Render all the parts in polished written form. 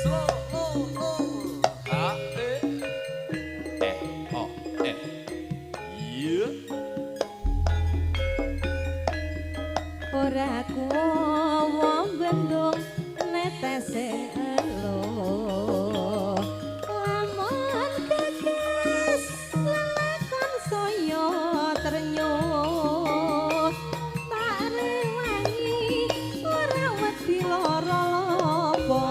Slow, low, low. H E E O N. Iya. Ora kuwo bendung netese elo. Lamun keges lelakon saya trenyuh. Tak rewangi ora wedi lara lopo.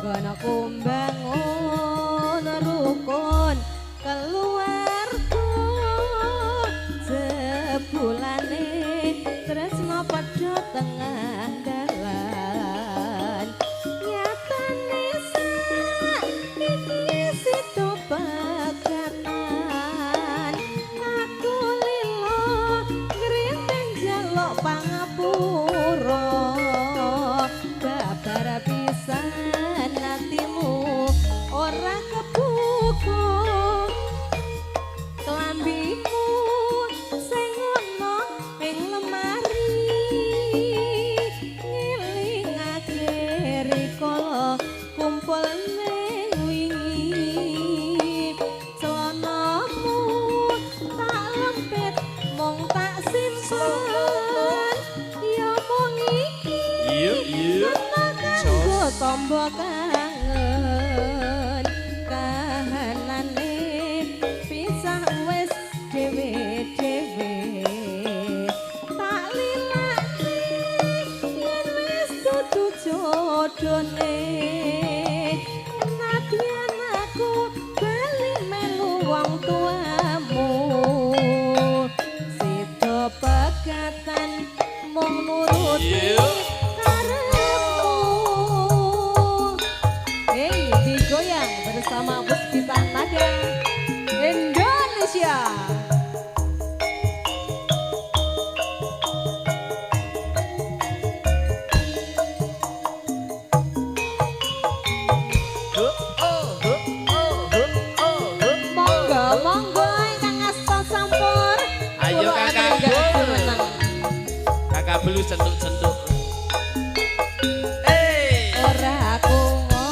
Gono kumbangun rukun keluarga jebulane tresno padha tengah dalan nyatane saiki sida pegatan aku lilo ngrinting njaluk pangapura babar pisan atimu ora kebuka klambimu sing ana ing lemari ngelingake rikala kumpul ning wingi celanamu tak lempit mung tak simpen ya mung iki Iya, iya. kanggo tombo kangen kahanane pisah wis dhewe-dhewe tak lilakne yen wis dudu jodone nadyan aku bali melu wong tuamu sida pegatan mung nuruti Iya. karepmu. Hey, digoyang bersama Puspita Nada Indonesia. He oh he oh he oh he. Monggo, monggo ingkang asta sampur. Ayo, Kula Kakak. aturi jumeneng. Kakak belu sentuk-sentuk. Eh. Ora kuwo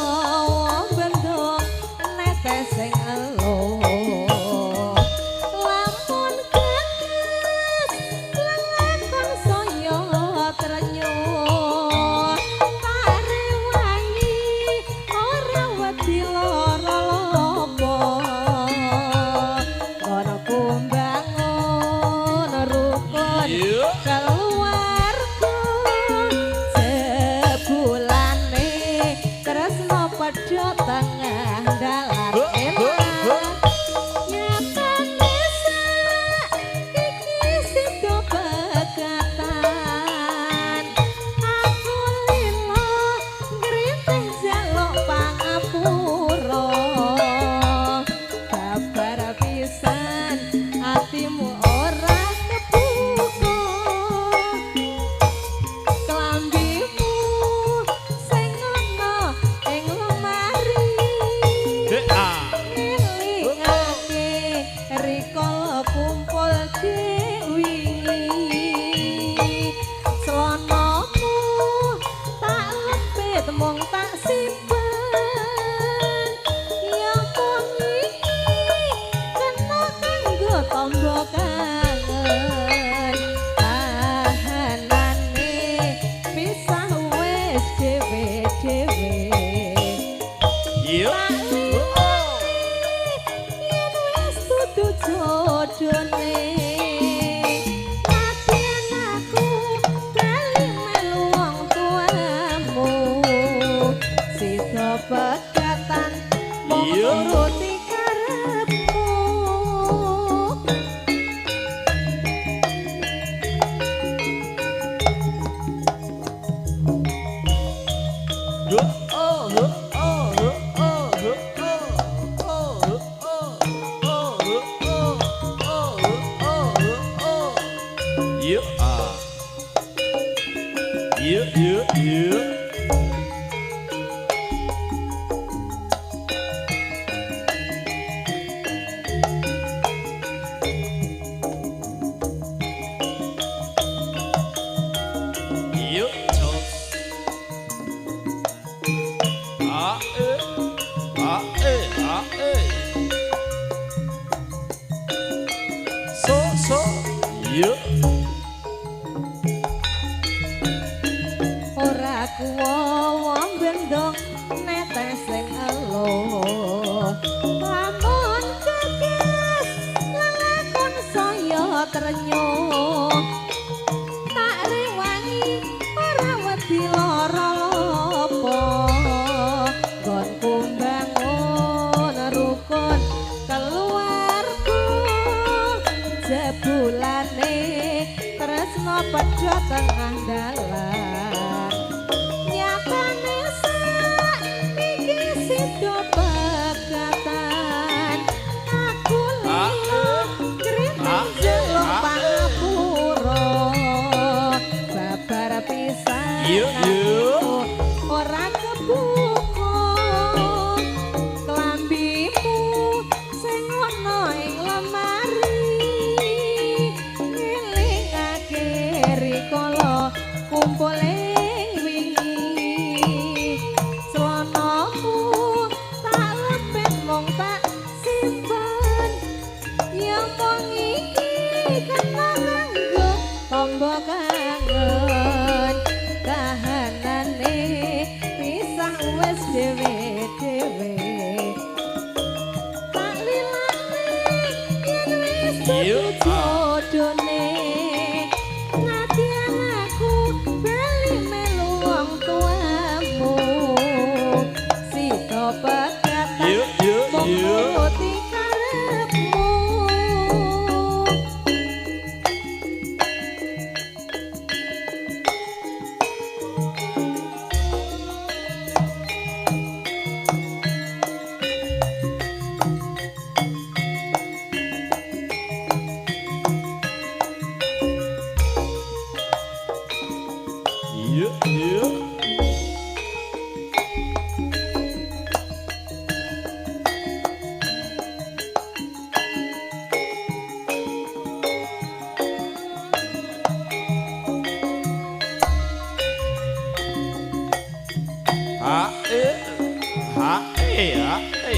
bendung netes sing elo. Lamun ketes lelakon saya trenyuh. Tak rewangi ora wedi lara lopo. Ana kumbangun rukun Iya. keluarga jebulane tresno padha tengah dalan Huh, huh, huh. enak nyatane saiki sida pegatan aku lilo ngrinting njaluk pangapura kabar pisan atimu ora kebuka klambimu sing ana ing lemari He ah. ngelingake rikala kumpul dhewe celanamu tak lempit mung tak simpen ya mung iki kena kanggo tombo kangen kahanane pisah wis dhewe-dhewe. Iya. Yen wis dudu jodone nadyan aku bali melu wong tuamu sida pegatan mung Iya. nuruti karepmu. He oh he oh he oh he oh oh he oh oh he oh oh he oh he oh. Iya ah. Iya iya. Iya. Aku wawa bendong netes sing elo. Lamun geges lelakon saya trenyuh. Tak rewangi ora wedi lara lopo. Nggonku mbangun rukun keluarga. Jebulane tresno pedhot tengah dalan. Nyatane saiki sida pegatan. Aku lilo kriting njaluk pangapura. Babar pisan Yuk, yuk. ora kebuka. Klambimu sing ana ing lemari ngelingake rikala kumpul ing wingi. Celanamu tak lepet mung tak simpen. Ya mung iki kena kanggo tombo kangen. Kahanane pisah wis dhewe-dhewe. Tak lilane yen wis Yuk, dadi jodone. Nadyan aku bali melu wong tuamu. Sida pegatan Yuk, yuk, mung yuk. nuruti karepmu. Yuk, yuk. Ha e ha e ha e.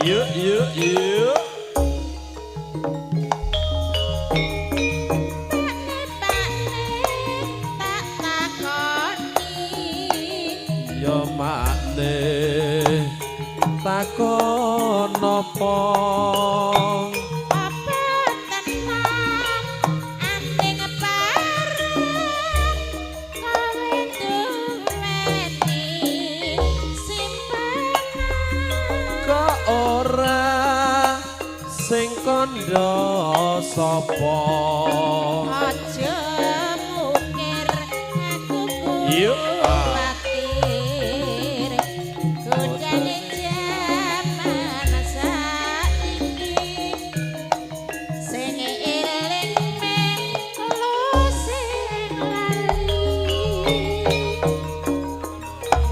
Yuk, yuk, yuk. Pakne tak takoni. Ya makne takon apa? Apa tenan aning pareng kowe duweni simpenan? Kok ora sing kandha sapa? Aja mukir aku Yuk. kuwatir godane jaman saiki sing eling melu sing lali.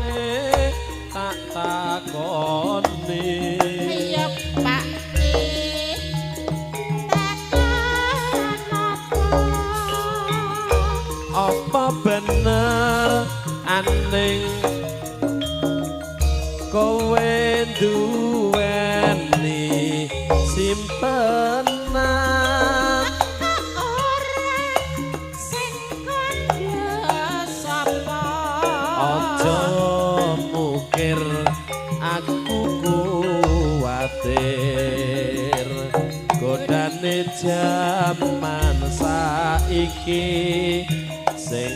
Ne tak takoni. Ya Pakne takon apa? Apa bener aning kowe duweni simpenan? Ora sing kandha sapa? Aja mukir aku kuwatir godane jaman saiki sing